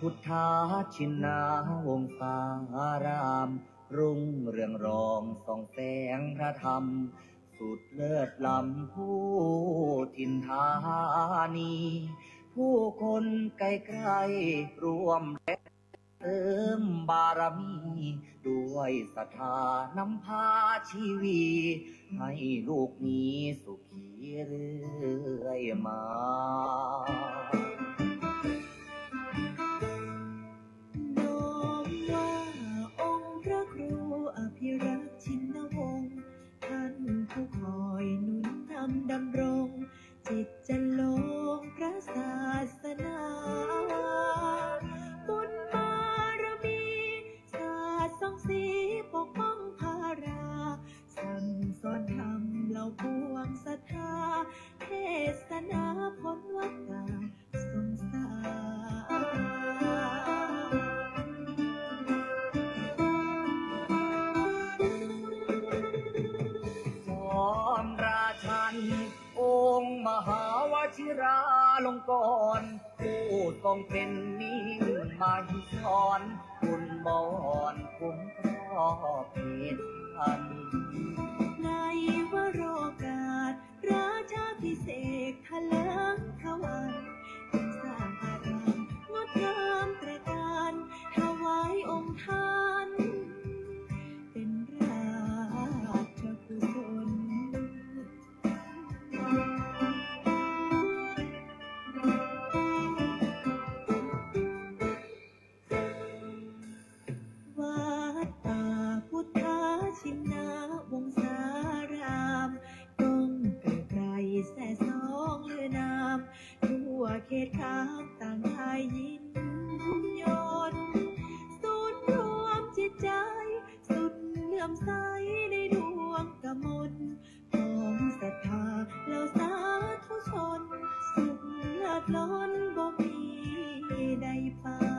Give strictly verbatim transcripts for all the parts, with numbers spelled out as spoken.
พุทธชินนาวงศาราม รุ่งเรืองรองส่องแสงพระธรรม สุดเลิศล้ำผู้ถิ่นธานี ผู้คนไกลๆร่วมแรงเสริมบารมี ด้วยศรัทธานำพาชีวี ให้ลูกมีสุขีเรื่อยมา น้อมว่าองค์พระครูอภิรักษ์ชินวงศ์ ท่านผู้คอยหนุนนำดำรง จิตจลงพระศาสนา บุญบารมี สาดส่องสีปกป้องพารา สั่งสอนธรรมเหล่าปวงศรัทธา เทศนาพ้นวัฏฏะสงสาร จอมราชัน องค์มหาวชิราลงกรณ์ ผู้ทรงเป็นมิ่งมหิศร บุญบอนคุ้มครอบเขตพัน ในวโรกาส ราชาภิเษกถลิงทวัน จึงสร้างอารามงดงามตระการ ถวายองค์ท่าน เป็นราชกุศล วัดป่าพุทธชินนาวงศาราม ก้องเกริกไกรแซ่ซ้องลือนาม ทั่วเขตคามต่างได้ยินยน ศูนย์รวมจิตใจ สุดเลื่อมใสในดวงกมล ของศรัทธาเหล่าสาธุชน สุขเลิศล้นบ่มีใดปาน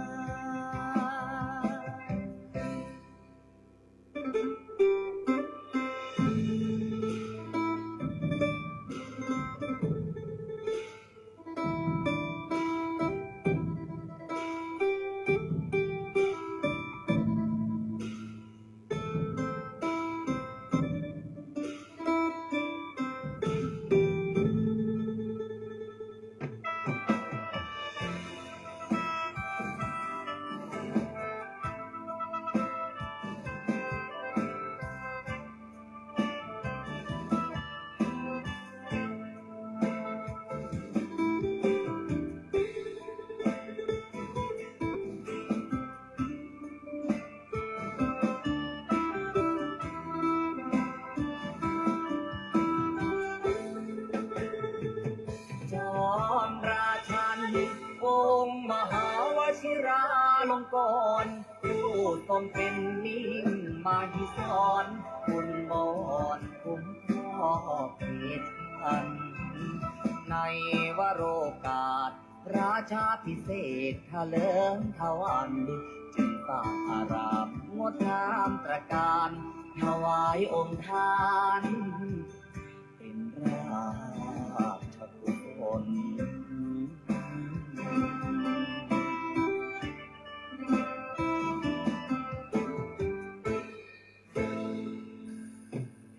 จอมราชัน องค์มหาวชิราลงกรณ์ ผู้ทรงเป็นมิ่งมหิศร บุญบอนคุ้มครอบเขตพัน ในวโรกาส ราชาภิเษกถลิงทวัน จึงสร้างอารามงดงามตระการ ถวายองค์ท่าน เป็นราชกุศล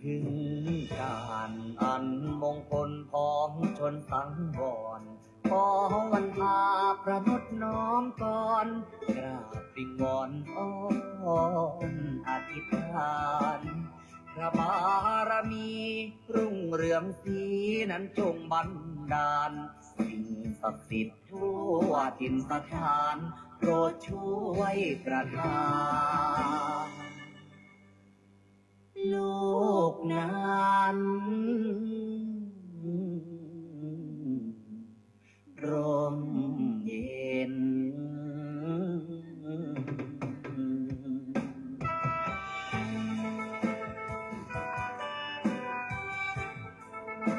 ถึงการอันมงคลของชนสังวร ขอวันพาประนดน้อมกร กราบวิงวอนอ้อนอธิษฐาน พระบารมีรุ่งเรืองศรีนั้นจงบันดาล สิ่งศักดิ์สิทธิ์ทั่วถิ่นสถาน โปรดช่วยประทาน โลกนั้นร่มเย็น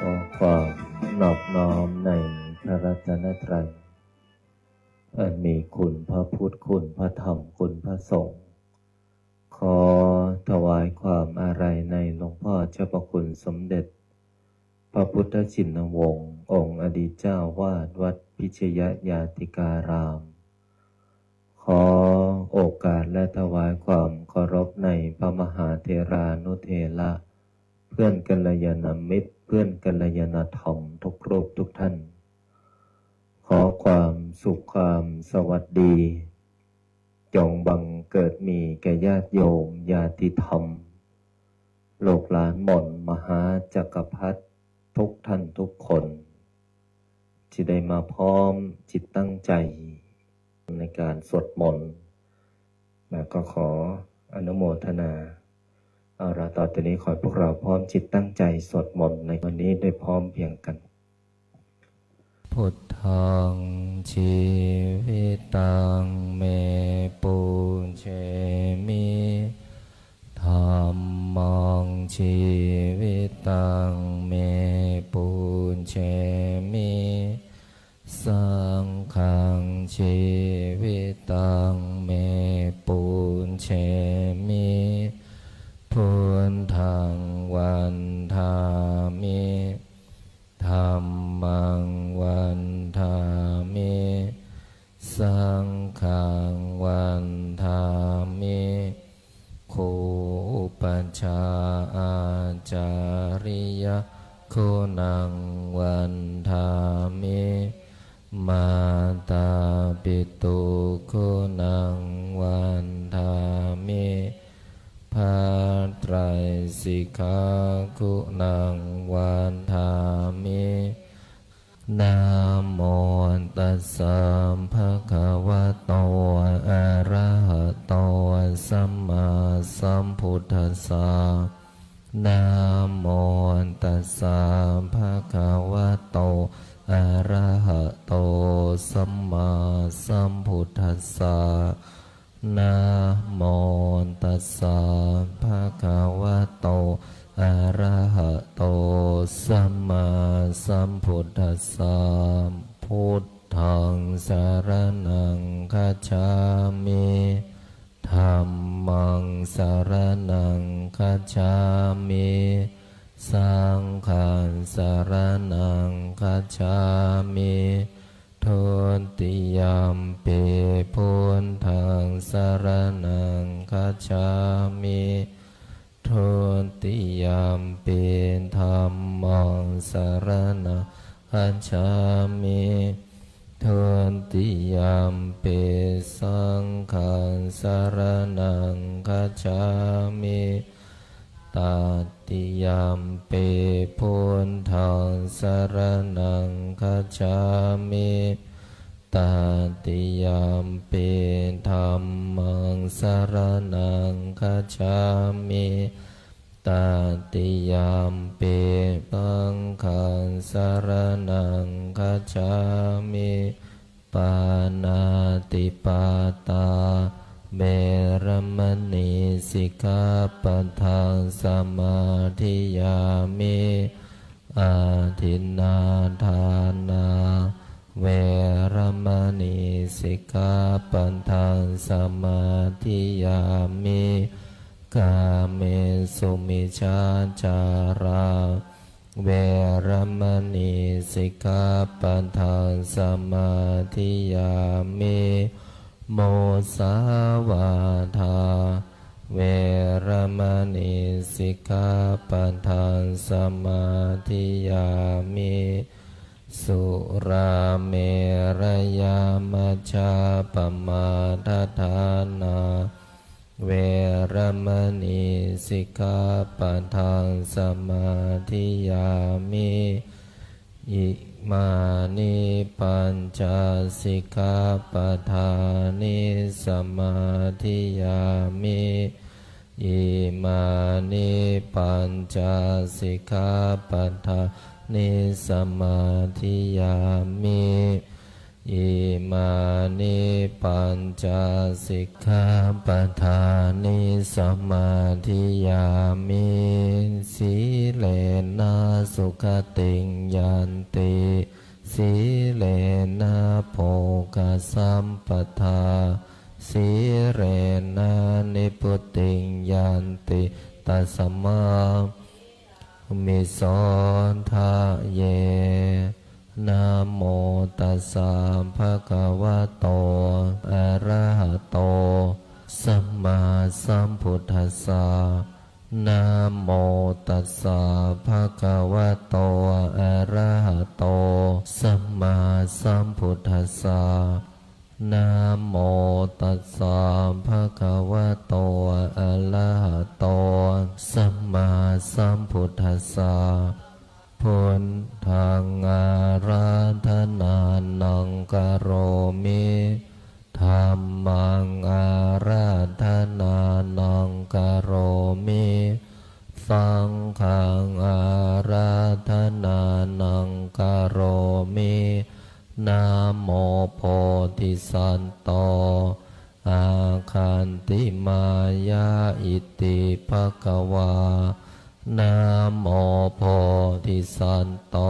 ขอความนอบน้อมในพระรัตนตรัย อันมีคุณพระพุทธ คุณพระธรรม คุณพระสงฆ์ ขอถวายความอาลัยในหลวงพ่อเจ้าพระคุณสมเด็จ พระพุทธชินวงศ์ องค์อดีตเจ้าวาดวัดพิชยญาติการาม พระมหาเถรานุเถระ เพื่อนกัลยาณมิตร เพื่อนกัลยาณธรรมทุกรูปทุกท่าน ขอความสุขความสวัสดี จงบังเกิดมีแก่ญาติโยมญาติธรรม ลูกหลานหม่อนมหาจักรพรรดิทุกท่านทุกคน ที่ได้มาพร้อมจิตตั้งใจในการสวดมนต์ และก็ขออนุโมทนา เอาละ ต่อจากนี้ขอให้พวกเราพร้อมจิตตั้งใจสวดมนต์ในวันนี้ด้วยพร้อมเพรียงกัน Buddhaṃ jīvitaṃ me pūjemi. Dhammaṃ jīvitaṃ me pūjemi. Saṅghaṃ jīvitaṃ me pūjemi. Buddhaṃ vandāmi. Dhammaṃ vandāmi. Saṅghaṃ vandāmi. Kho upajjhā ācariya guṇaṃ vandāmi. Mātāpitu guṇaṃ vandāmi. Bhātrāyasika guṇaṃ vandāmi. Namo tassa bhagavato arahato sammāsambuddhassa. Namo tassa bhagavato arahato sammāsambuddhassa. Namo tassa bhagavato arahato sammāsambuddhassa. Buddhaṃ saraṇaṃ gacchāmi. Dhammaṃ saraṇaṃ gacchāmi. Saṅghaṃ saraṇaṃ gacchāmi. Dutiyampi buddhaṃ saraṇaṃ gacchāmi. Dutiyampi dhammaṃ saraṇaṃ gacchāmi. Dutiyampi saṅghaṃ saraṇaṃ gacchāmi. Tatiyampi buddhaṃ saraṇaṃ gacchāmi. Tatiyampi dhammaṃ saraṇaṃ gacchāmi. Tatiyampi saṅghaṃ saraṇaṃ gacchāmi. Pāṇātipātā veramaṇī sikkhāpadaṃ samādiyāmi. Adinnādānā veramaṇī sikkhāpadaṃ samādiyāmi. Kāmesu micchācārā veramaṇī sikkhāpadaṃ samādiyāmi. Musāvādā veramaṇī sikkhāpadaṃ samādiyāmi. Surāmerayamajjapamādaṭṭhānā veramaṇī sikkhāpadaṃ samādiyāmi. Imāni pañca sikkhāpadāni samādiyāmi. Imāni pañca sikkhāpadāni samādiyāmi. Imāni pañca sikkhāpadāni samādiyāmi. Sīlena sugatiṃ yanti, sīlena bhogasampadā, sīlena nibbutiṃ yanti, tasmā sīlaṃ visodhaye. Namo tassa bhagavato arahato sammā sambuddhassa. Namo tassa bhagavato arahato sammāsambuddhassa. Namo tassa bhagavato arahato sammāsambuddhassa. Buddhaṃ ārādhanānaṃ karomi. Dhammaṃ ārādhanānaṃ karomi. Saṅghaṃ ārādhanānaṃ karomi. Namo bodhisatto āgantimāya iti bhagavā. Namo bodhisatto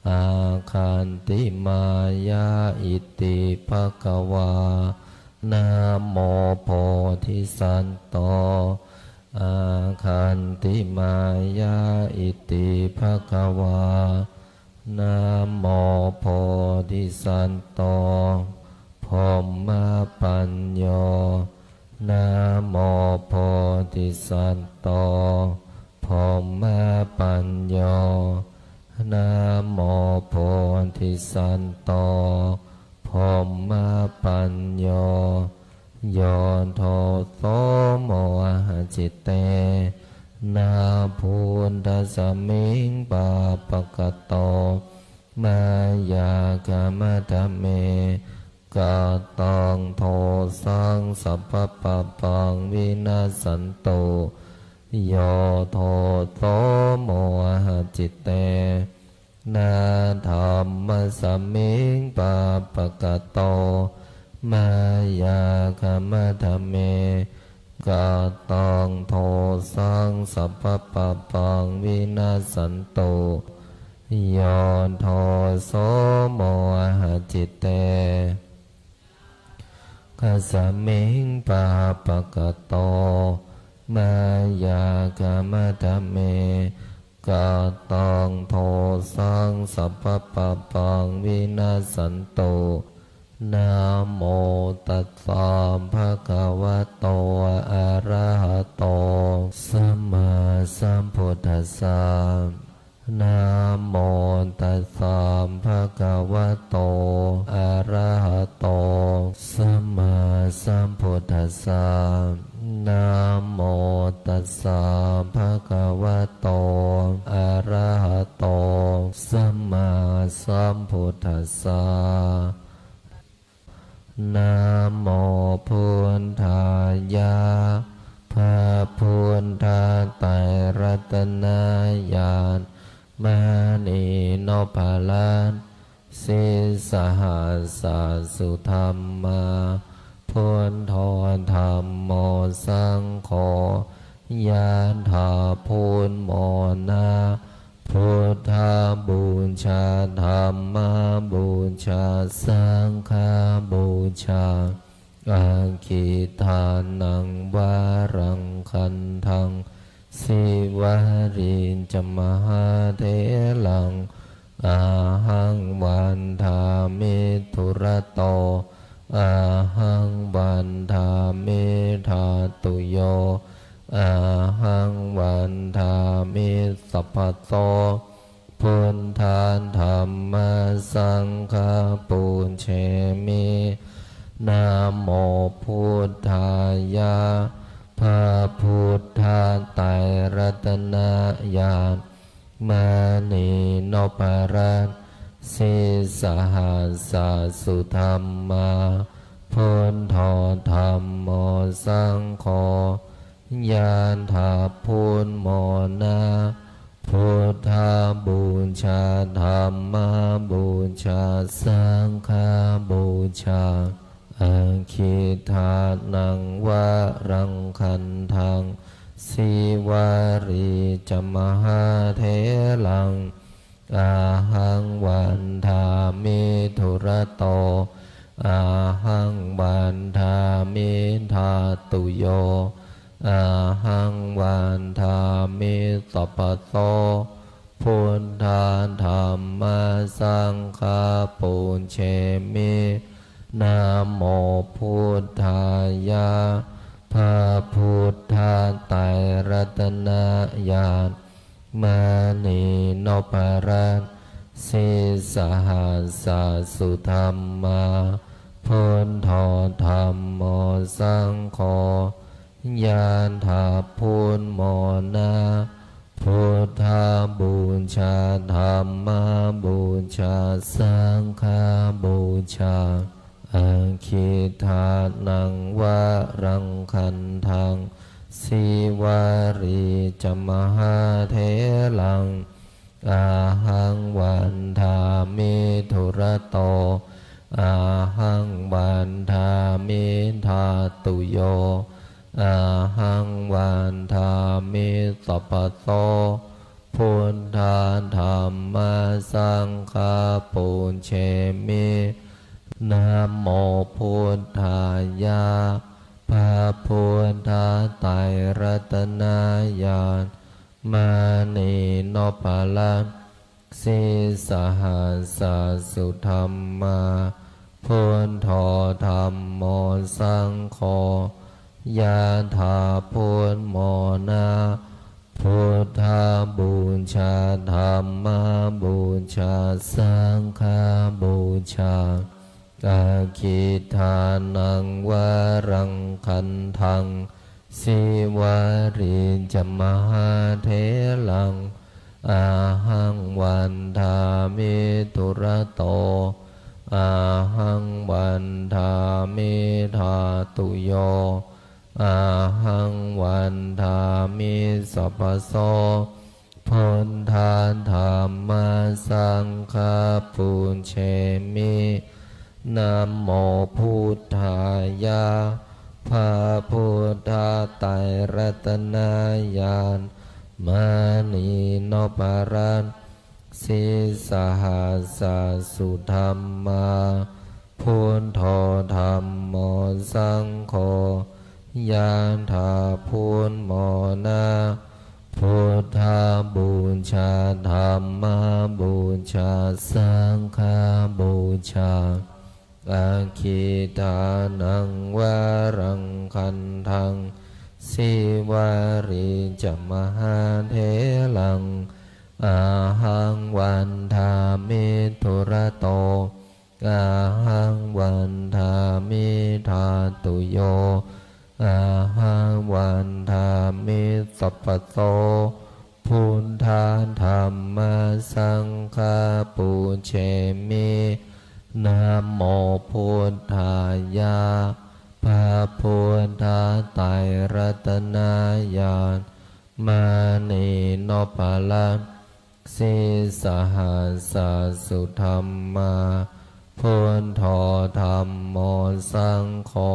āgantimāya iti bhagavā. Namo bodhisatto āgantimāya iti bhagavā. Namo bodhisatto brahmapañño. Namo bodhisatto brahmapañño. Namo bodhisatto brahmapañño. Yo doso mohacitena buddhasmiṃ pāpakato mayā khamatha me kataṃ dosaṃ sabbapāpaṃ vinassantu. Yo doso mohacitena dhammasmiṃ pāpakato mayā khamatha me kataṃ dosaṃ sabbapāpaṃ vinassantu. Yo doso mohacitena saṅghasmiṃ pāpakato mayā khamatha me kataṃ dosaṃ sabbapāpaṃ vinassantu. Namo tassa bhagavato arahato sammāsambuddhassa. Namo tassa bhagavato arahato sammāsambuddhassa. Namo tassa bhagavato arahato sammāsambuddhassa. Namo buddhāya. พระพุทธไตรรัตนญาณ มณีนพรัตน์ sīsahassa sudhammā, buddho dhammo saṅgho, ยะถา พุทโธ นะ พุทธบูชา ธัมมบูชา สังฆบูชา Akkhidānaṃ varaṃ gandhaṃ, Sīvalī ca mahātheraṃ, ahaṃ vandāmi dūrato, ahaṃ vandāmi dhātuyo, ahaṃ vandāmi sabbaso. Buddha dhamma saṅgha pūjemi. Namo buddhāya. พระพุทธไตรรัตนญาณ มณีนพรัตน์ sīsahassa sudhammā, buddho dhammo saṅgho, ยะถา พุทโธ นะ พุทธบูชา ธัมมบูชา สังฆบูชา Akkhidānaṃ varaṃ gandhaṃ, Sīvalī ca mahātheraṃ, ahaṃ vandāmi dūrato, ahaṃ vandāmi dhātuyo, ahaṃ vandāmi sabbaso. Buddha dhamma saṅgha pūjemi. Namo buddhāya. พระ ญาณ มณีนพรัตน์ sīsahassa sudhammā, buddho dhammo saṅgho, ญาณ ถาพุทธมรณะ พุทธบูชา ธรรมบูชา สังฆบูชา Akhiṭṭhānaṃ varaṃ khandaṃ, Sīvalī ca mahātheraṃ, ahaṃ vandāmi dūrato, ahaṃ vandāmi dhātuyo, ahaṃ vandāmi sabbaso, buddha dhamma saṅgha pūjemi. Namo buddhāya, พระพุทธไตรรัตนญาณ มณีนพรัตน์ sīsahassa sudhammā, buddho dhammo saṅgho, ญาณ ถาพุทธมรณะ พุทธบูชา ธรรมบูชา สังฆบูชา Akhiṭṭhānaṃ varaṃ khandaṃ, Sīvalī ca mahātheraṃ, ahaṃ vandāmi dūrato, ahaṃ vandāmi dhātuyo, ahaṃ vandāmi sabbaso, buddha dhamma saṅgha pūjemi. Namo buddhāya, พระพุทธไตรรัตนญาณ มณีนพรัตน์ sīsahassa sudhammā, buddho dhammo saṅgho, ญาณ ถาพุทธมรณะ พุทธบูชา ธรรมบูชา สังฆบูชา Akhiṭṭhānaṃ varaṃ khandaṃ, Sīvalī ca mahātheraṃ, ahaṃ vandāmi dūrato, ahaṃ vandāmi dhātuyo, ahaṃ vandāmi sabbaso, buddha dhamma saṅgha pūjemi. Namo buddhāya, พระพุทธไตรรัตนญาณ มณีนพรัตน์ sīsahassa sudhammā, buddho dhammo saṅgho,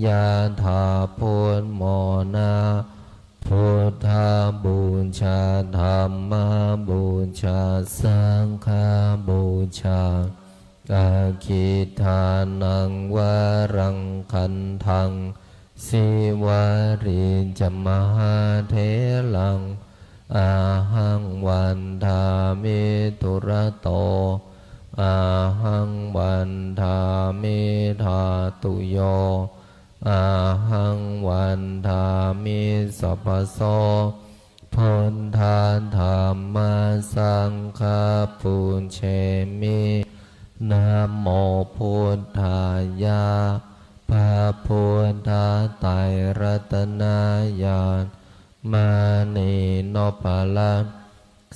ญาณ ถาพุทธมรณะ พุทธบูชา ธรรมบูชา สังฆบูชา Akhiṭṭhānaṃ varaṃ khandaṃ, Sīvalī ca mahātheraṃ, ahaṃ vandāmi dūrato, ahaṃ vandāmi dhātuyo, ahaṃ vandāmi sabbaso, buddha dhamma saṅgha pūjemi. Namo buddhāya, พระพุทธไตรรัตนญาณ มณีนพรัตน์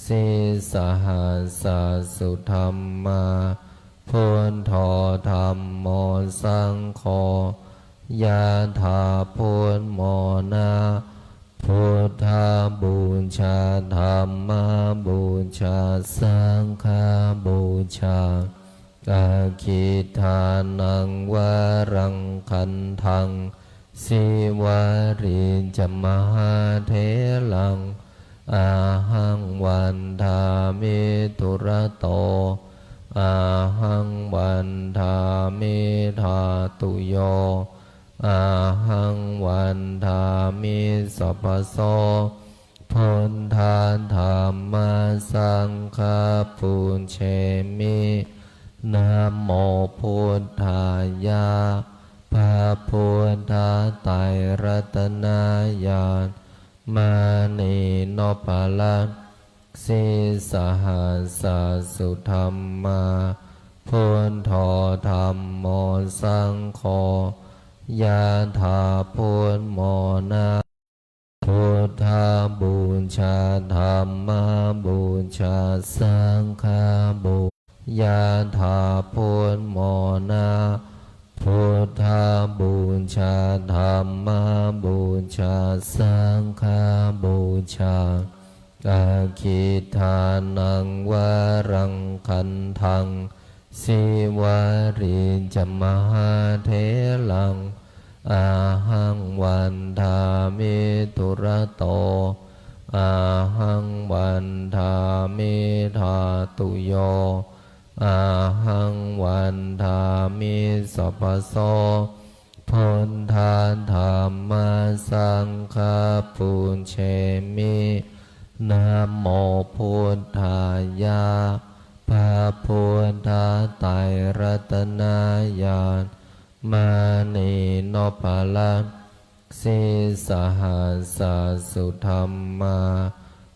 sīsahassa sudhammā, buddho dhammo saṅgho, ญาณ ถาพุทธมรณะ พุทธบูชา ธรรมบูชา สังฆบูชา Akhiṭṭhānaṃ varaṃ khandaṃ, Sīvalī ca mahātheraṃ, ahaṃ vandāmi dūrato, ahaṃ vandāmi dhātuyo, ahaṃ vandāmi sabbaso, buddha dhamma saṅgha pūjemi. Namo buddhāya, พระพุทธไตรรัตนญาณ Mānī nopalak si sahassa sudhammā. Buddho dhammo saṅgho yathā buddhamona. Buddhapūjā dhammapūjā saṅghapū yathā buddhamona. Buddhapūjā dhammapūjā saṅghapūjā. Aggidānaṃ varaṃ gandhaṃ sīvalī ca mahātheraṃ ahaṃ vandāmi dūrato ahaṃ vandāmi dhātuyo ahaṃ vandāmi sabbaso. Buddha dhamma saṅgha pūjemi. Namo buddhāya. พระพุทธไตรรัตนญาณ Mānī nopalak si sahassa sudhammā.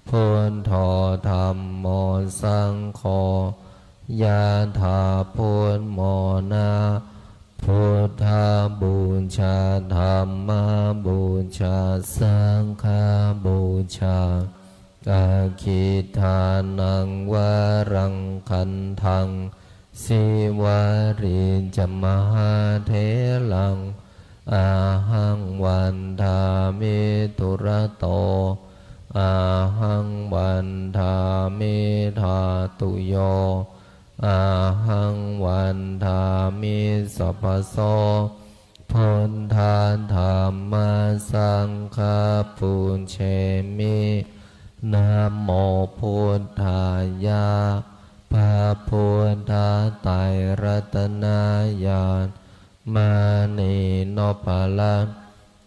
Buddho dhammo saṅgho yathā buddhamona. Buddhapūjā dhammapūjā saṅghapūjā. Aggidānaṃ varaṃ gandhaṃ sīvalī ca mahātheraṃ ahaṃ vandāmi dūrato ahaṃ vandāmi dhātuyo ahaṃ vandāmi sabbaso. Buddha dhamma saṅgha pūjemi. Namo buddhāya. พระพุทธไตรรัตนญาณ Mānī nopalak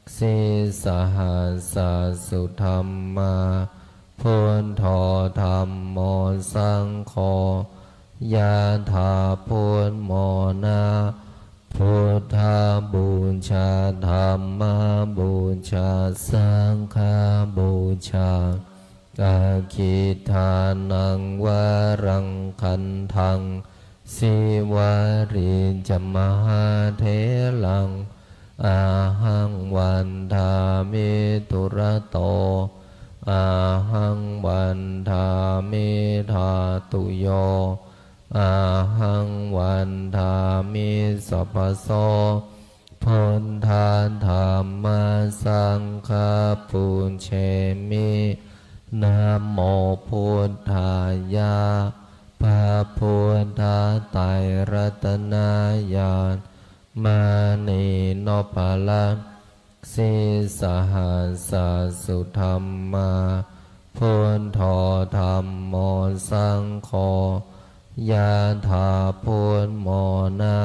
si sahassa sudhammā. Buddho dhammo saṅgho yathā buddhamona. Buddhapūjā dhammapūjā saṅghapūjā. Aggidānaṃ varaṃ gandhaṃ sīvalī ca mahātheraṃ ahaṃ vandāmi dūrato ahaṃ vandāmi dhātuyo ahaṃ vandāmi sabbaso. Buddha dhamma saṅgha pūjemi. Namo buddhāya. พระพุทธไตรรัตนญาณ Mānī nopalak si sahassa sudhammā. Buddho dhammo saṅgho yathā buddhamona.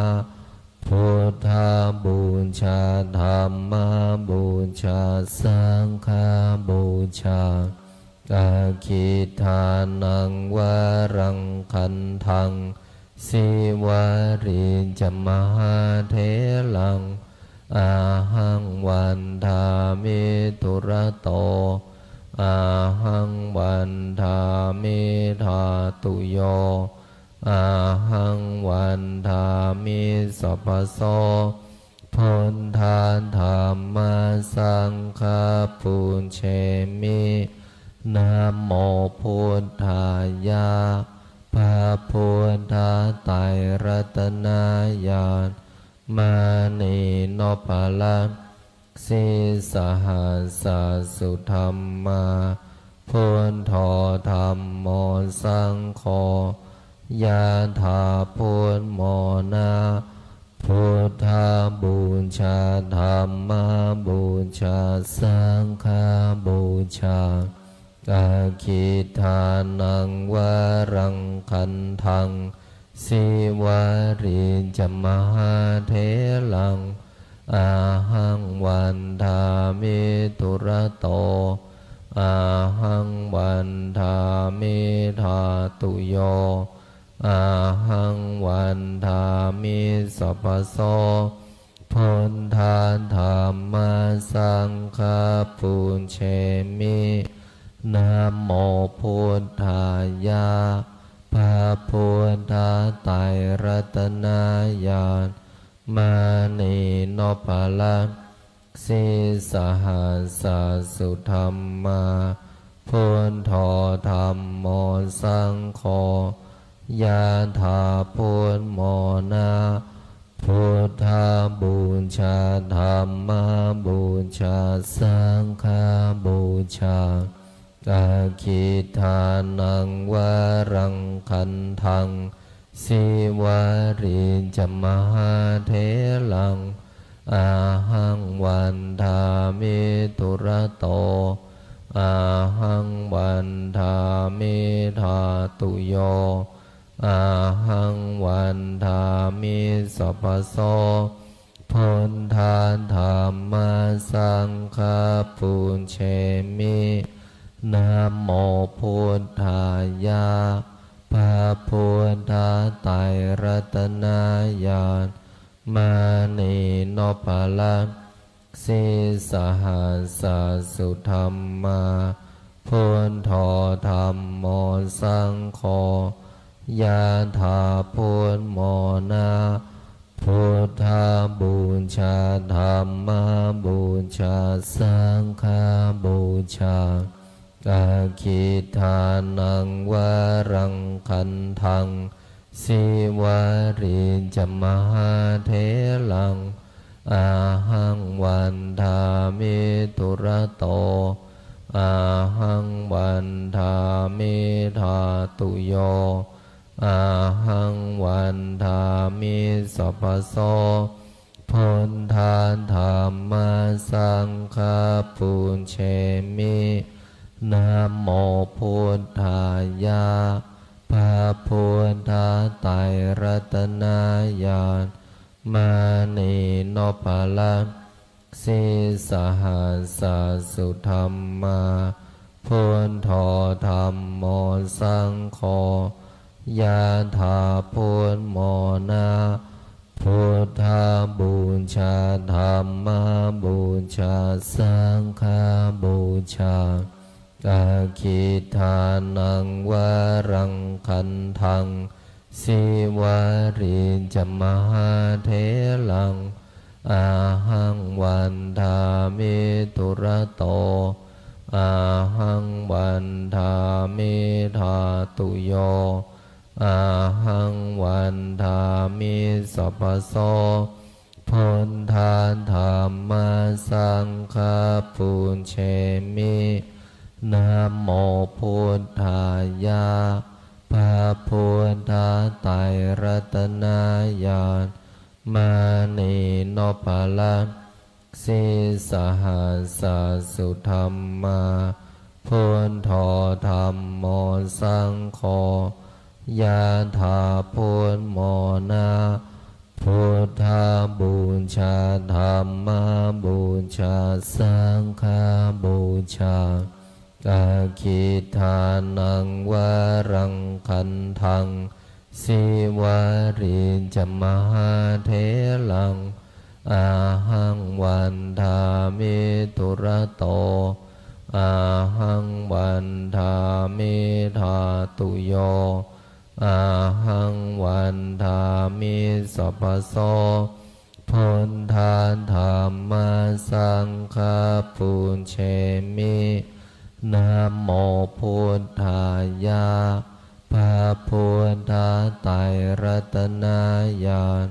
Buddhapūjā dhammapūjā saṅghapūjā. Aggidānaṃ varaṃ gandhaṃ sīvalī ca mahātheraṃ ahaṃ vandāmi dūrato ahaṃ vandāmi dhātuyo ahaṃ vandāmi sabbaso. Buddha dhamma saṅgha pūjemi. Namo buddhāya. พระพุทธไตรรัตนญาณ Mānī nopalak si sahassa sudhammā. Buddho dhammo saṅgho yathā buddhamona. Buddhapūjā dhammapūjā saṅghapūjā. Aggidānaṃ varaṃ gandhaṃ sīvalī ca mahātheraṃ ahaṃ vandāmi dūrato ahaṃ vandāmi dhātuyo ahaṃ vandāmi sabbaso. Buddha dhamma saṅghaṃ pūjemi. Namo buddhāya. พระพุทธไตรรัตนญาณ มณีนพรัตน์ sīsahassa sudhammā, buddho dhammo saṅgho, yathā buddhamona. Buddhapūjā, dhammapūjā, saṅghapūjā. Aggidānaṃ varaṃ gandhaṃ, sīvalī ca mahātheraṃ, ahaṃ vandāmi dūrato, ahaṃ vandāmi dhātuyo, ahaṃ vandāmi sabbaso. Buddha dhamma saṅgha pūjemi. Namo buddhāya. พระพุทธไตรรัตนญาณ มณีนพรัตน์ sīsahassa sudhammā, buddho dhammo saṅgho, yathā buddhamona. Buddhapūjā, dhammapūjā, saṅghapūjā. Aggidānaṃ varaṃ gandhaṃ, sīvalī ca mahātheraṃ, ahaṃ vandāmi dūrato, ahaṃ vandāmi dhātuyo, ahaṃ vandāmi sabbaso. Buddha dhamma saṅgha pūjemi. Namo buddhāya. พระพุทธไตรรัตนญาณ มณีนพรัตน์ sīsahassa sudhammā, buddho dhammo saṅgho, yathā buddhamona. Buddhapūjā, dhammapūjā, saṅghapūjā. Aggidānaṃ varaṃ gandhaṃ, sīvalī ca mahātheraṃ, ahaṃ vandāmi dūrato, ahaṃ vandāmi dhātuyo, ahaṃ vandāmi sabbaso. Buddha dhamma saṅgha pūjemi. Namo buddhāya. พระพุทธไตรรัตนญาณ มณีนพรัตน์ sīsahassa sudhammā, buddho dhammo saṅgho, yathā buddhamona. Buddhapūjā, dhammapūjā, saṅghapūjā. Aggidānaṃ varaṃ gandhaṃ, sīvalī ca mahātheraṃ, ahaṃ vandāmi dūrato, ahaṃ vandāmi dhātuyo, ahaṃ vandāmi sabbaso. Buddha dhamma saṅgha pūjemi. Namo buddhāya. พระพุทธไตรรัตนญาณ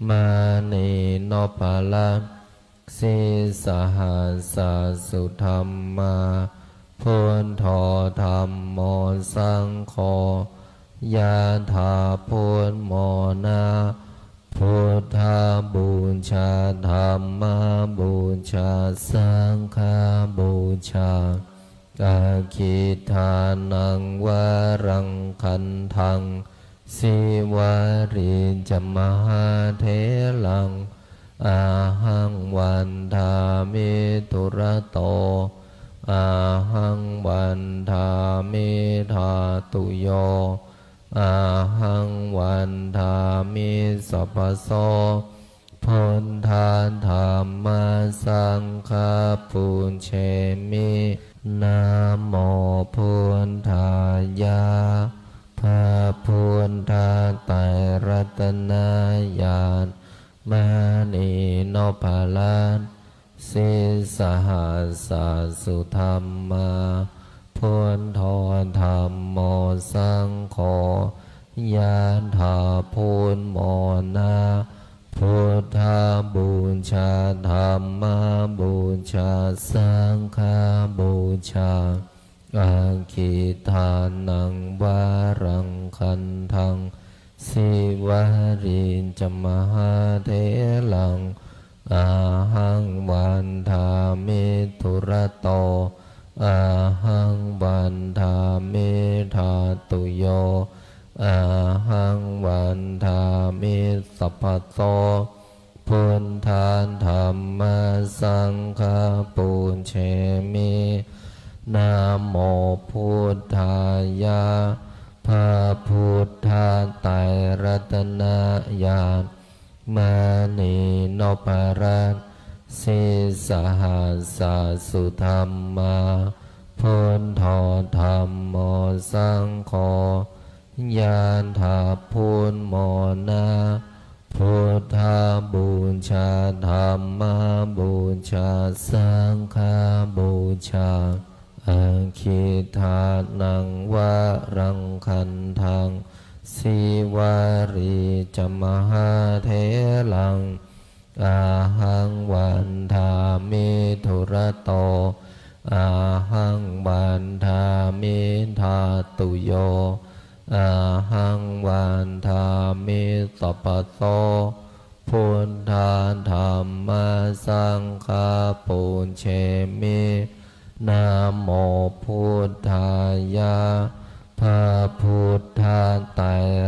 มณีนพรัตน์ sīsahassa sudhammā, buddho dhammo saṅgho, yathā buddhamona. Buddhapūjā, dhammapūjā, saṅghapūjā. Aggidānaṃ varaṃ gandhaṃ, sīvalī ca mahātheraṃ, ahaṃ vandāmi dūrato, ahaṃ vandāmi dhātuyo, ahaṃ vandāmi sabbaso. Buddha dhamma saṅgha pūjemi. Namo buddhāya. พระพุทธไตรรัตนญาณ มณีนพรัตน์ sīsahassa sudhammā, buddho dhammo saṅgho, ยะถา พุทโธ โมนะ Buddhapūjā, Dhammapūjā, Saṅghapūjā. Aggīdānaṃ varaṃ gandhaṃ, Sīvalī ca mahātheraṃ, ahaṃ vandāmi dūrato, ahaṃ vandāmi dhātuyo, ahaṃ vandāmi sabbaso. Buddha dhamma saṅgha pūjemi. Namo buddhāya. พระพุทธไตรรัตนญาณ มณีนพรัตน์ sīsahassa sudhammā, buddho dhammo saṅgho, ยะถา พุทโธ โมนะ Buddhapūjā, Dhammapūjā, Saṅghapūjā. Aggīdānaṃ varaṃ gandhaṃ, Sīvalī ca mahātheraṃ, ahaṃ vandāmi dūrato, ahaṃ vandāmi dhātuyo, ahaṃ vandāmi sabbaso. Buddha dhamma saṅgha pūjemi. Namo buddhāya. พระพุทธไตร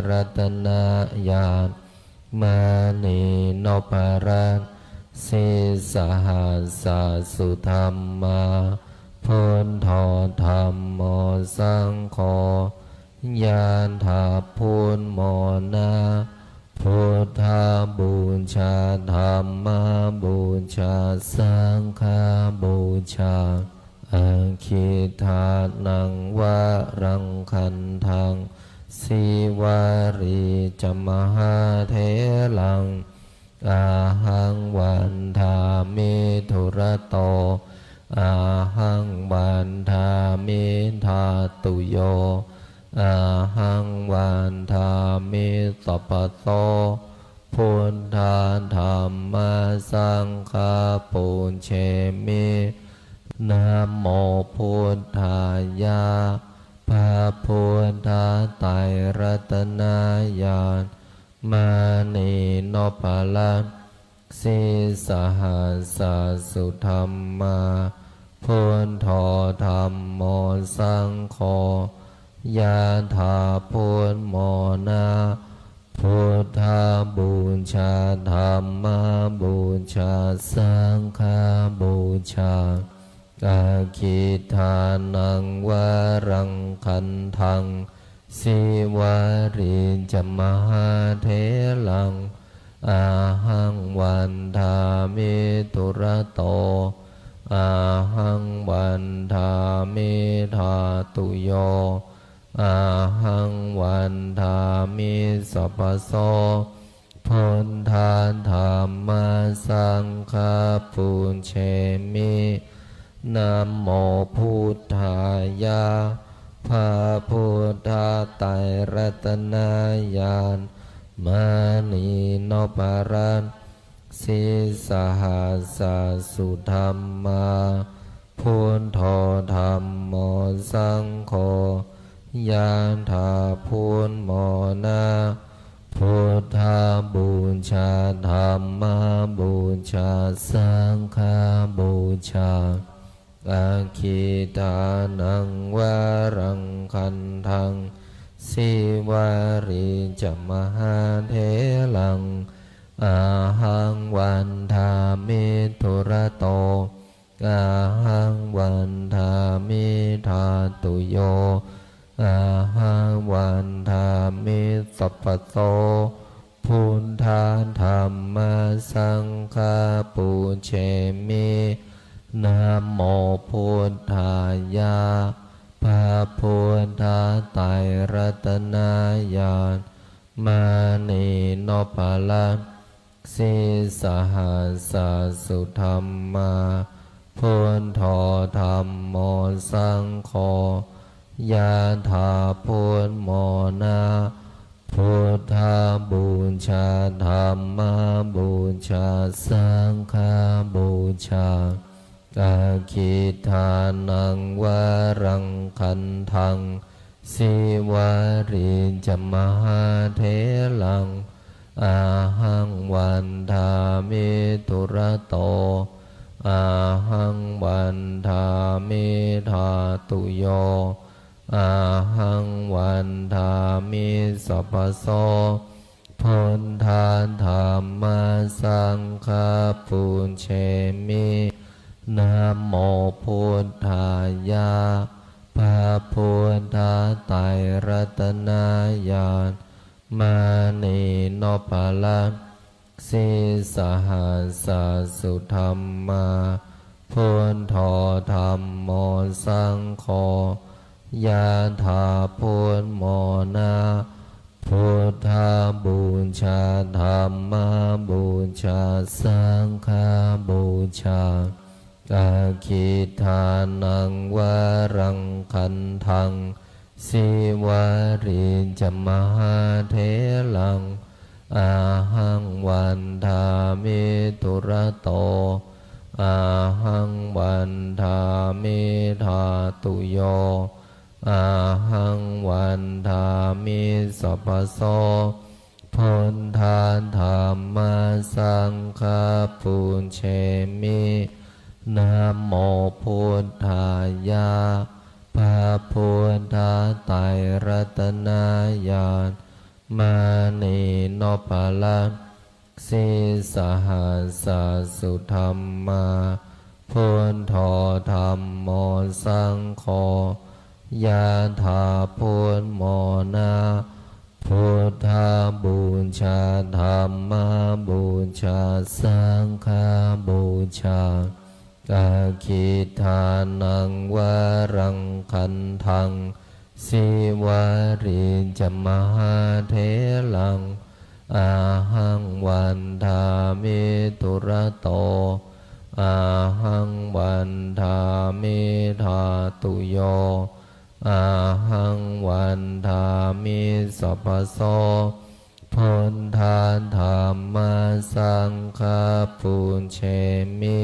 รัตนญาณ มณีนพรัตน์ sīsahassa sudhammā, buddho dhammo saṅgho, ยะถา พุทโธ โมนะ Buddhapūjā, Dhammapūjā, Saṅghapūjā. Aggīdānaṃ varaṃ gandhaṃ, Sīvalī ca mahātheraṃ, ahaṃ vandāmi dūrato, ahaṃ vandāmi dhātuyo, ahaṃ vandāmi sabbaso. Buddha dhamma saṅgha pūjemi. Namo buddhāya. พระพุทธไตรรัตนญาณ มณีนพรัตน์ sīsahassa sudhammā, buddho dhammo saṅgho, ยะถา พุทโธ โมนะ Buddhapūjā, Dhammapūjā, Saṅghapūjā. Aggīdānaṃ varaṃ gandhaṃ, Sīvalī ca mahātheraṃ, ahaṃ vandāmi dūrato, ahaṃ vandāmi dhātuyo, ahaṃ vandāmi sabbaso. Buddha dhamma saṅgha pūjemi. Namo buddhāya. พระพุทธไตรรัตนญาณ มณีนพรัตน์ sīsahassa sudhammā, buddho dhammo saṅgho, ยะถา พุทโธ โมนะ Buddhapūjā, Dhammapūjā, Saṅghapūjā. Aggīdānaṃ varaṃ gandhaṃ, Sīvalī ca mahātheraṃ, ahaṃ vandāmi dūrato, ahaṃ vandāmi dhātuyo, ahaṃ vandāmi sabbaso. Buddha dhamma saṅ chemi. Namo buddhāya. พระพุทธไตรรัตนญาณ mani nopalaksi sahassa sudhammā. Buddho dhammo saṅgho yathā buddhamona. Buddhapūjā dhammapūjā saṅghapūjā. Aggidānaṃ varaṃ gandhaṃ sīvalī ca mahātheraṃ. Ahaṃ vandāmi dūrato, ahaṃ vandāmi dhātuyo, ahaṃ vandāmi sabbaso. Buddha dhamma saṅgha pūjemi. Namo buddhāya. พระพุทธไตรรัตนญาณ mani nopalaksi sahassa sudhammā. Buddho dhammo saṅgho yathā buddhamona. Buddhapūjā dhammapūjā saṅghapūjā. Aggidānaṃ varaṃ gandhaṃ sīvalī ca mahātheraṃ. Ahaṃ vandāmi dūrato, ahaṃ vandāmi dhātuyo, ahaṃ vandāmi sabbaso. Buddha dhamma saṅgha pūjemi. Namo buddhāya. พระพุทธไตรรัตนญาณ mani nopalaksi sahassa sudhammā. Buddho dhammo saṅgho yathā buddhamona. Buddhapūjā dhammapūjā saṅghapūjā. Aggidānaṃ varaṃ gandhaṃ sīvalī ca mahātheraṃ. Ahaṃ vandāmi dūrato, ahaṃ vandāmi dhātuyo, ahaṃ vandāmi sabbaso. Buddha dhamma saṅgha pūjemi.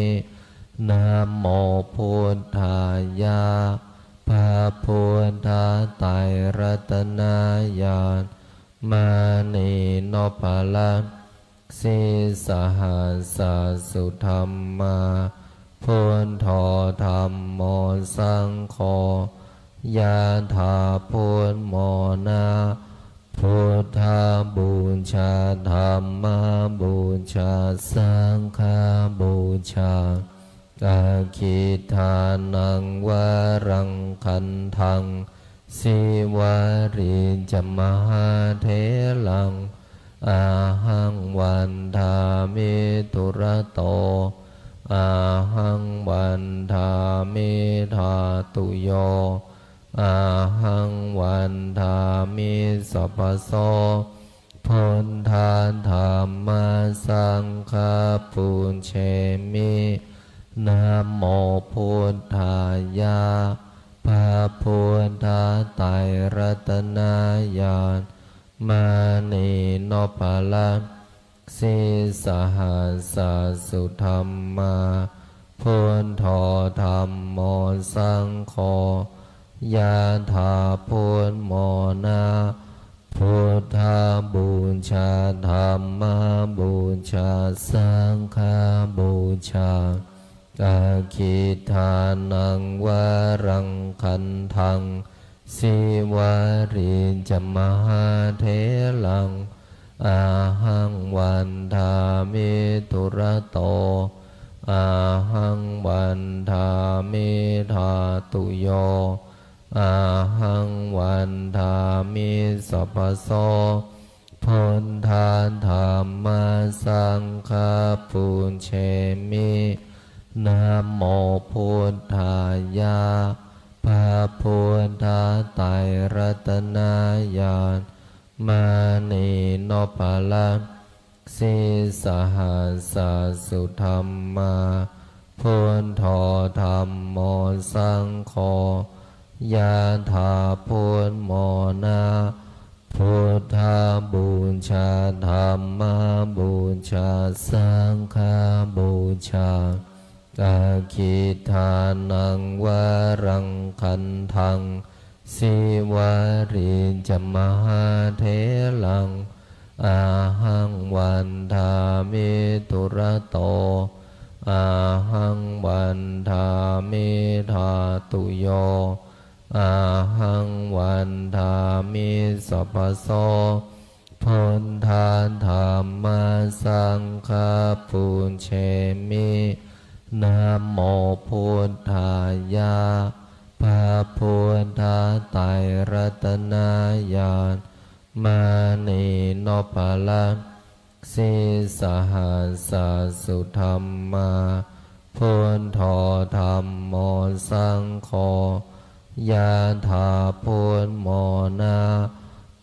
Namo buddhāya. พระพุทธไตรรัตนญาณ mani nopalaksi sahassa sudhammā. Buddho dhammo saṅgho yathā buddhamona. Buddhapūjā dhammapūjā saṅghapūjā. Aggidānaṃ varaṃ gandhaṃ sīvalī ca mahātheraṃ. Ahaṃ vandāmi dūrato, ahaṃ vandāmi dhātuyo, ahaṃ vandāmi sabbaso. Buddha dhamma saṅgha pūjemi. Namo buddhāya. พระพุทธไตรรัตนญาณ mani nopalaksi sahassa sudhammā. Buddho dhammo saṅgho yathā buddhamona. Buddhapūjā dhammapūjā saṅghapūjā. Aggidānaṃ varaṃ gandhaṃ sīvalī ca mahātheraṃ. Ahaṃ vandāmi dūrato, ahaṃ vandāmi dhātuyo, ahaṃ vandāmi sabbaso. Buddha dhamma saṅgha pūjemi. Namo buddhāya. พระพุทธไตรรัตนญาณ มณีนพรัตน์ sīsahassa sudhammā, buddho dhammo saṅgho, yathā buddhamona, buddhapūjā, dhammapūjā, saṅghapūjā, aggidānaṃ varaṃ gandhaṃ, sīvalī ca mahātheraṃ, ahaṃ vandāmi dūrato, ahaṃ vandāmi dhātuyo, ahaṃ vandāmi sabbaso. Buddha dhamma saṅgha pūjemi. Namo buddhāya. พระพุทธไตรรัตนญาณ มณีนพรัตน์ sīsahassa sudhammā, buddho dhammo saṅgho, yathā buddhamona,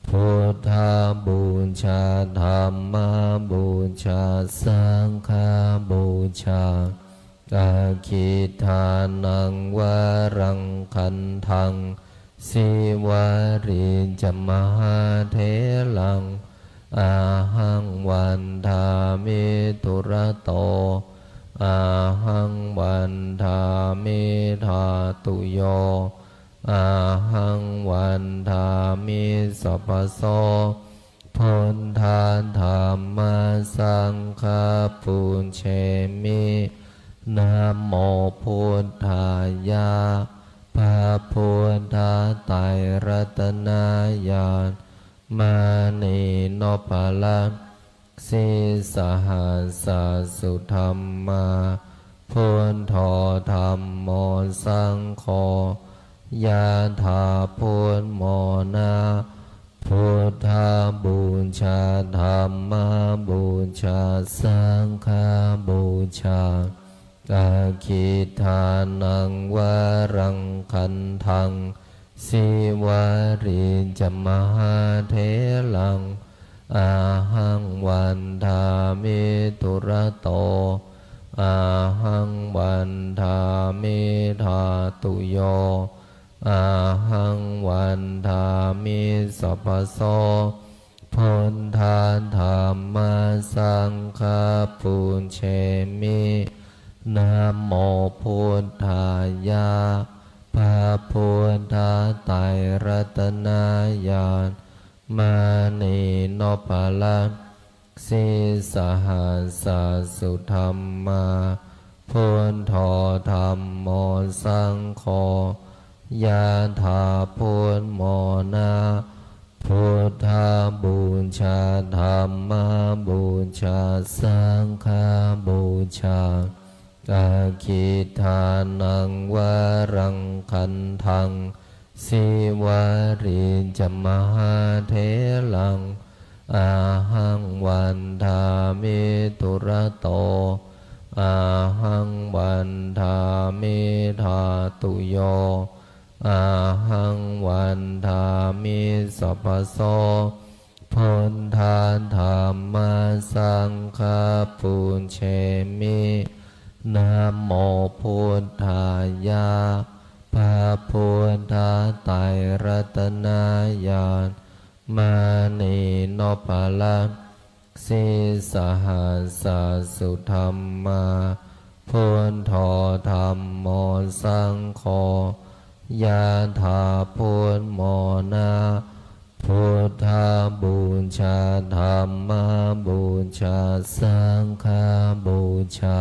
buddhapūjā, dhammapūjā, saṅghapūjā, aggidānaṃ varaṃ gandhaṃ, sīvalī ca mahātheraṃ, ahaṃ vandāmi dūrato, ahaṃ vandāmi dhātuyo, ahaṃ vandāmi sabbaso. Buddha dhamma saṅgha pūjemi. Namo buddhāya. พระพุทธไตรรัตนญาณ มณีนพรัตน์ sīsahassa sudhammā, buddho dhammo saṅgho, yathā buddhamona, buddhapūjā, dhammapūjā, saṅghapūjā, aggidānaṃ varaṃ gandhaṃ, sīvalī ca mahātheraṃ, ahaṃ vandāmi dūrato, ahaṃ vandāmi dhātuyo, ahaṃ vandāmi sabbaso. Buddha dhamma saṅgha pūjemi. Namo buddhāya. พระพุทธไตรรัตนญาณ มณีนพรัตน์ sīsahassa sudhammā, buddho dhammo saṅgho, yathā buddhamona, buddhapūjā, dhammapūjā, saṅghapūjā, aggidānaṃ varaṃ gandhaṃ, sīvalī ca mahātheraṃ, ahaṃ vandāmi dūrato, ahaṃ vandāmi dhātuyo, ahaṃ vandāmi sabbaso. Buddha dhamma saṅgha pūjemi. Namo buddhāya. พระพุทธไตรรัตนญาณ มณีนพรัตน์ sīsahassa sudhammā, buddho dhammo saṅgho, yathā buddhamona, buddhapūjā, dhammapūjā, saṅghapūjā,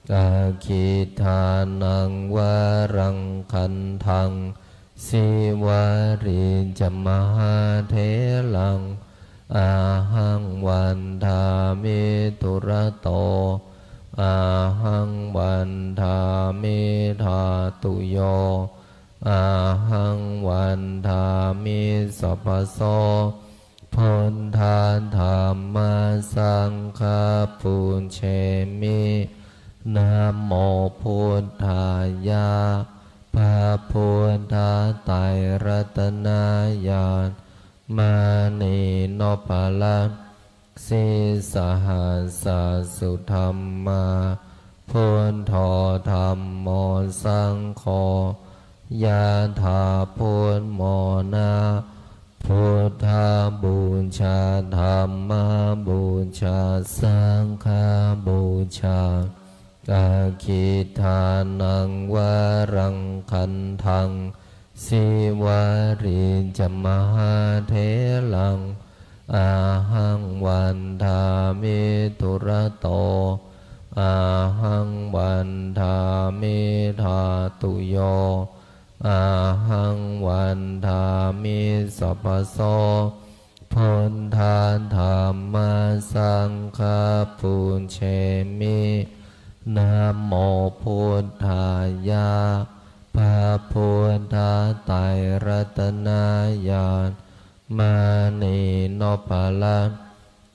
aggidānaṃ varaṃ gandhaṃ, sīvalī ca mahātheraṃ, ahaṃ vandāmi dūrato, ahaṃ vandāmi dhātuyo, ahaṃ vandāmi sabbaso. Buddha Dhamma Saṅgha pūjemi. Namo Buddhāya. พระพุทธไตรรัตนญาณ มณีนพรัตน์ Sīsahassa-sudhammā, Buddho Dhammo Saṅgho, ยะถา พุทโธ นะ Buddhapūjā, Dhammapūjā, Saṅghapūjā. Aggittānaṃ varaṃ gandhaṃ, Sīvalī ca mahātheraṃ, Ahaṃ vandāmi dūrato, Ahaṃ vandāmi dhātuyo, Ahaṃ vandāmi sabbaso. Buddha Dhamma Saṅgha pūjemi. Namo Buddhāya. พระพุทธไตรรัตนญาณ มณีนพรัตน์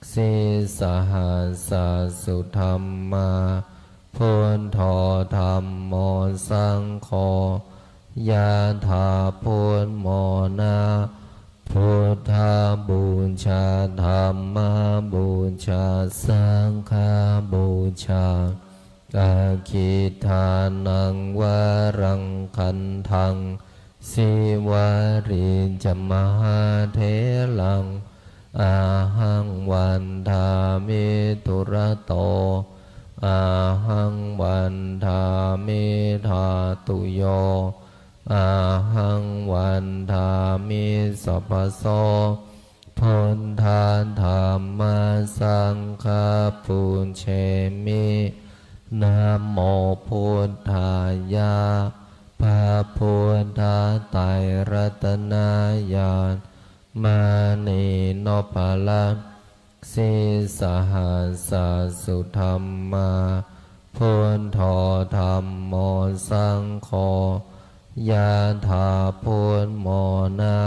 Sīsahassa-sudhammā, Buddho Dhammo Saṅgho, ยะถา พุทโธ นะ Buddhapūjā, Dhammapūjā, Saṅghapūjā. Aggittānaṃ varaṃ gandhaṃ, Sīvalī ca mahātheraṃ, Ahaṃ vandāmi dūrato, Ahaṃ vandāmi dhātuyo, Ahaṃ vandāmi sabbaso. Buddha Dhamma Saṅgha pūjemi. Namo Buddhāya. พระพุทธไตรรัตนญาณ มณีนพรัตน์ Sīsahassa-sudhammā, Buddho Dhammo Saṅgho, ยะถา พุทโธ นะ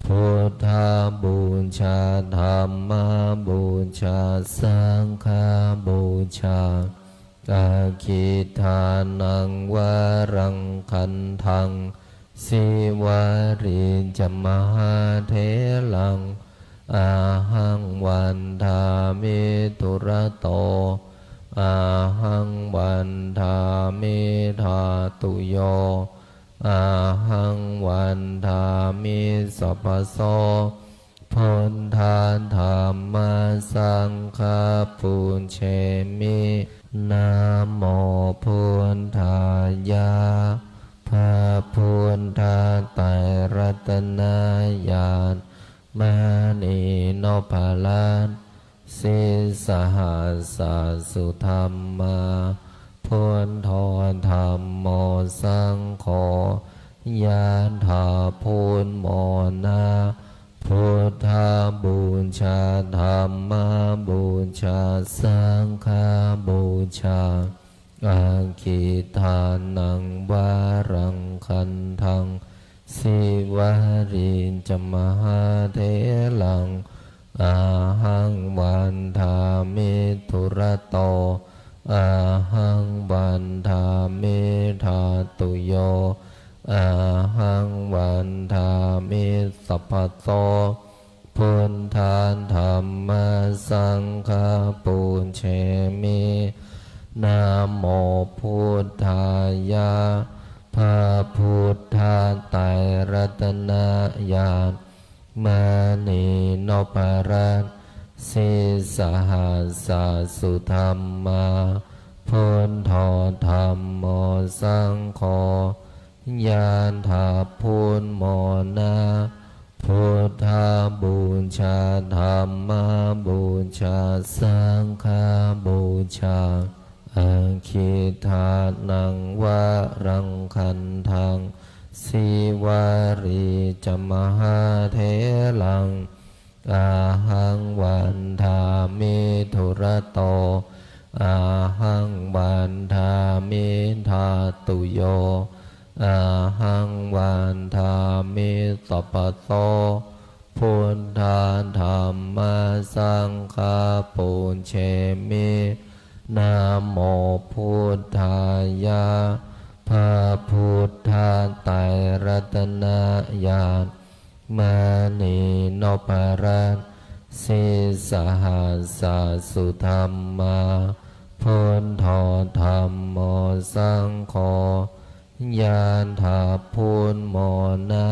Buddhapūjā, Dhammapūjā, Saṅghapūjā. Aggittānaṃ varaṃ gandhaṃ, Sīvalī ca mahātheraṃ, Ahaṃ vandāmi dūrato, Ahaṃ vandāmi dhātuyo, Ahaṃ vandāmi sabbaso. Buddha Dhamma Saṅgha pūjemi. Namo Buddhāya. พระพุทธไตรรัตนญาณ มณีนพรัตน์ Sīsahassa-sudhammā, Buddho Dhammo Saṅgho, ยะถา พุทโธ นะ Buddhapūjā, Dhammapūjā, Saṅghapūjā. Aggittānaṃ varaṃ gandhaṃ, Sīvalī ca mahātheraṃ, Ahaṃ vandāmi dūrato, Ahaṃ vandāmi dhātuyo, Ahaṃ vandāmi sabbaso. Buddha Dhamma Saṅgha pūjemi. Namo Buddhāya. พระพุทธไตรรัตนญาณ มณีนพรัตน์ Sīsahassa-sudhammā, Buddho Dhammo Saṅgho, ยะถา พุทโธ นะ Buddhapūjā, Dhammapūjā, Saṅghapūjā. Aggittānaṃ varaṃ gandhaṃ, Sīvalī ca mahātheraṃ, Ahaṃ vandāmi dūrato, Ahaṃ vandāmi dhātuyo, Ahaṃ vandāmi sabbaso. Buddha Dhamma Saṅgha pūjemi. Namo Buddhāya. พระพุทธไตรรัตนญาณ มณีนพรัตน์ sīsahassa sudhammā, buddho dhammo saṅgho, ยะถา พุทโธ โม นะ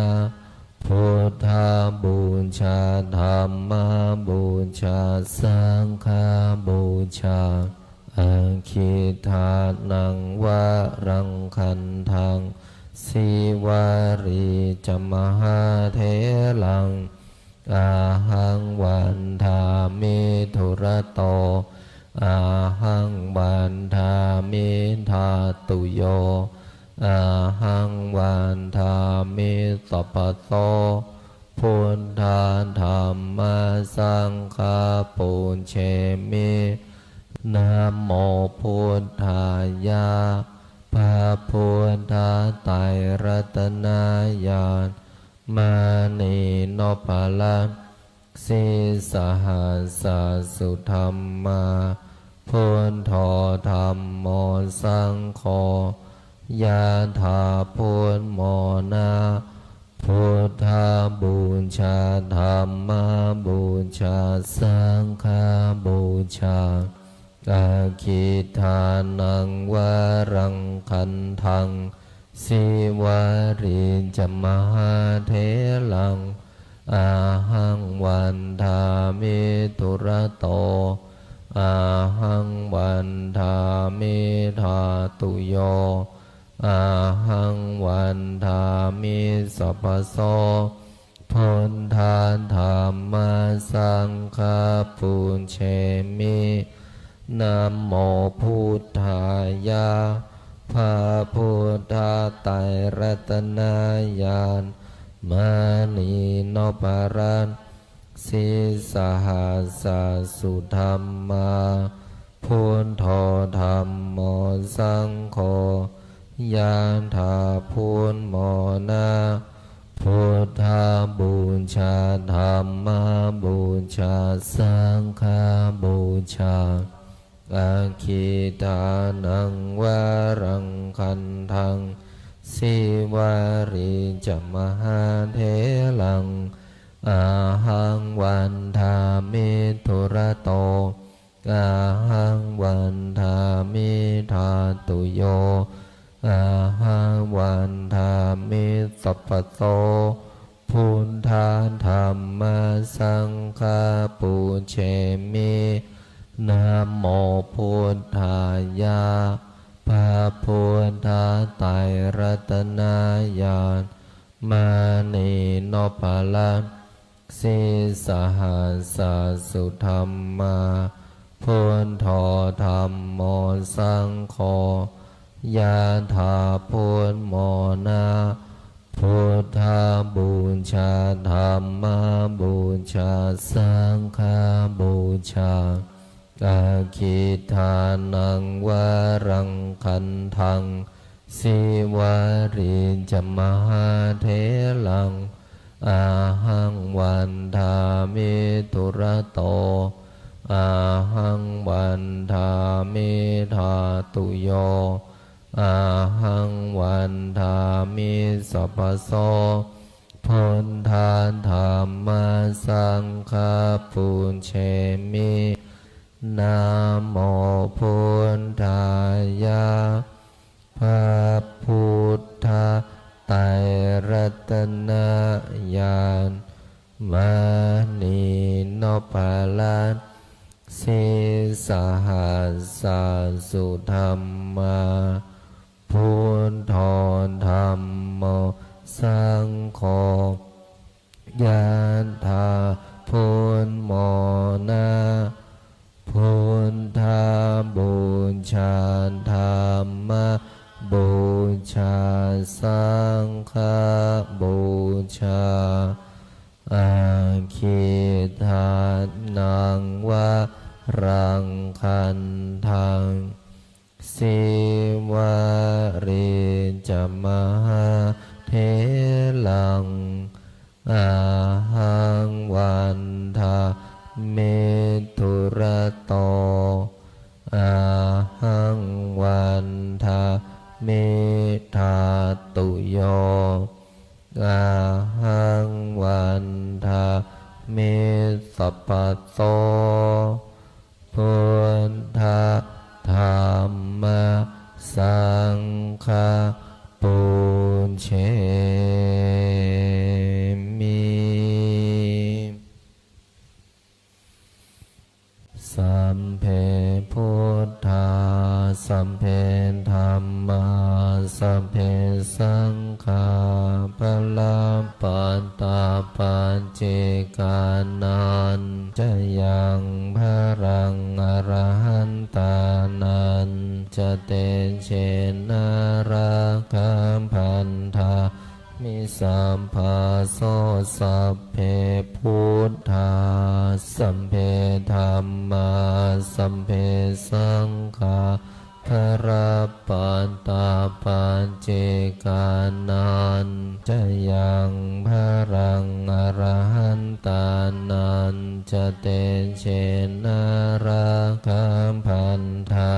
Buddhapūjā, Dhammapūjā, Saṅghapūjā. Aggidānaṃ varaṃ gandhaṃ, Sīvalī ca mahātheraṃ, ahaṃ vandāmi dūrato, ahaṃ vandāmi dhātuyo, ahaṃ vandāmi sabbaso. Buddha Dhamma Saṅgha pūjemi. Namo Buddhāya. พระพุทธไตรรัตนญาณ มณีนพรัตน์ sīsahassa sudhammā, buddho dhammo saṅgho, ยะถา พุทโธ โม นะ Buddhapūjā, Dhammapūjā, Saṅghapūjā. Aggidānaṃ varaṃ gandhaṃ, Sīvalī ca mahātheraṃ, ahaṃ vandāmi dūrato, ahaṃ vandāmi dhātuyo, ahaṃ vandāmi sabbaso. Buddha Dhamma Saṅgha pūjemi. Namo Buddhāya. พระพุทธไตรรัตนญาณ มณีนพรัตน์ sīsahassa sudhammā, buddho dhammo saṅgho, ยะถา พุทโธ โม นะ Buddhapūjā, Dhammapūjā, Saṅghapūjā. Aggidānaṃ varaṃ gandhaṃ, Sīvalī ca mahātheraṃ, ahaṃ vandāmi dūrato, ahaṃ vandāmi dhātuyo, ahaṃ vandāmi sabbaso. Buddha Dhamma Saṅgha pūjemi. Namo Buddhāya. พระพุทธไตรรัตนญาณ มณีนพรัตน์ sīsahassa sudhammā, buddho dhammo saṅgho, ยะถา พุทโธ โม นะ Buddhapūjā, Dhammapūjā, Saṅghapūjā. Aggidānaṃ varaṃ gandhaṃ, Sīvalī ca mahātheraṃ, ahaṃ vandāmi dūrato, ahaṃ vandāmi dhātuyo, ahaṃ vandāmi sabbaso. Buddha Dhamma Saṅgha pūjemi. Namo Buddhāya. พระพุทธไตรรัตนญาณ มณีนพรัตน์ sīsahassa sudhammā, buddho dhammo saṅgho, ยะถา พุทโธ โม นะ Buddhapūjā, Dhammapūjā, Saṅghapūjā. Aggidānaṃ varaṃ gandhaṃ, Sīvalī ca mahātheraṃ, ahaṃ me dhātuyo. Ahaṃ vandāmi sabbato buddha dhamma saṅgha pūjemi. Sabbe buddhā, sabbe dhammā, sabbe saṅghā balappattā paccekānañca yaṃ balaṃ arahantānañca tejena rakkhā bandhā mi sabbaso. Sabbe buddhā, sabbe dhammā, sabbe saṅghā balappattā paccekānañca yaṃ balaṃ arahantānañca tejena rakkhā bandhā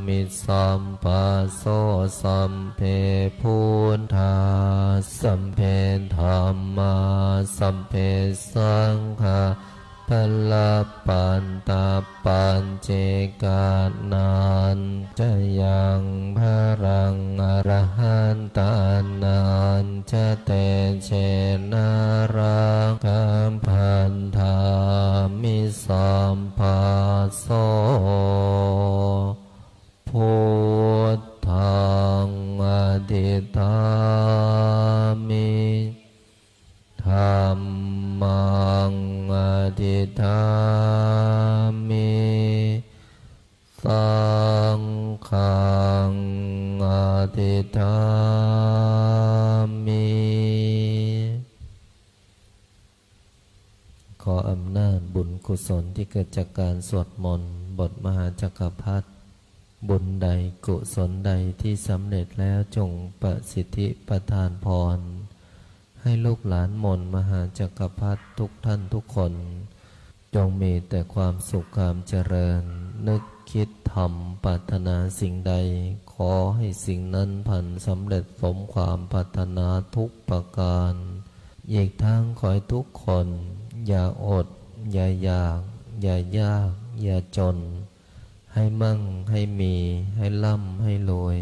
mi sabbaso. Sabbe buddhā, sabbe dhammā, sabbe saṅghā balappattā paccekānañca yaṃ balaṃ arahantānañca tejena rakkhā bandhā mi sabbaso. Buddhaṃ adhiṭṭhāmi, dhammaṃ adhiṭṭhāmi, saṅghaṃ adhiṭṭhāmi. ขออำนาจบุญกุศลที่เกิดจากการสวดมนต์บทมหาจักรพรรดิ บุญใดกุศลใดที่สำเร็จแล้วจงประสิทธิประทานพร ให้ลูกหลานมนต์มหาจักรพรรดิทุกท่านทุกคน จงมีแต่ความสุขความเจริญ นึกคิดทำปรารถนาสิ่งใด ขอให้สิ่งนั้นพลันสำเร็จสมความปรารถนาทุกประการ อีกทั้งขอให้ทุกคนอย่าอด อย่าอยาก อย่ายาก อย่าจน ให้มั่ง ให้มี ให้ร่ำ ให้รวย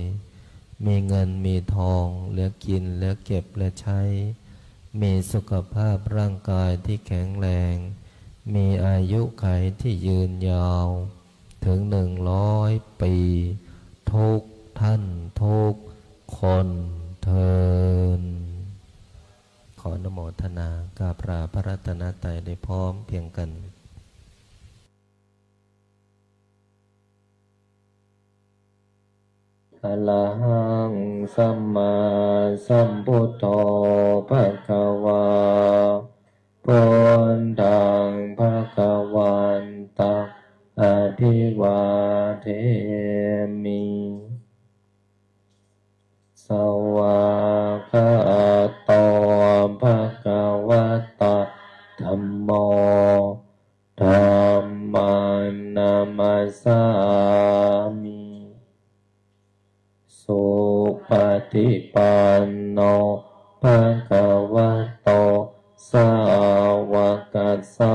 มีเงิน มีทอง เหลือกิน เหลือเก็บ เหลือใช้ มีสุขภาพร่างกายที่แข็งแรง มีอายุขัยที่ยืนยาว ถึงหนึ่งร้อยปี ทุกท่านทุกคนเทอญ ขออนุโมทนากราบลาพระรัตนตรัยได้พร้อมเพรียงกัน Arahaṃ sammāsambuddho bhagavā, buddhaṃ bhagavantaṃ abhivādemi. Svākkhāto bhagavatā dhammo, dhammaṃ namassāmi. Supaṭipanno bhagavato sāvakassa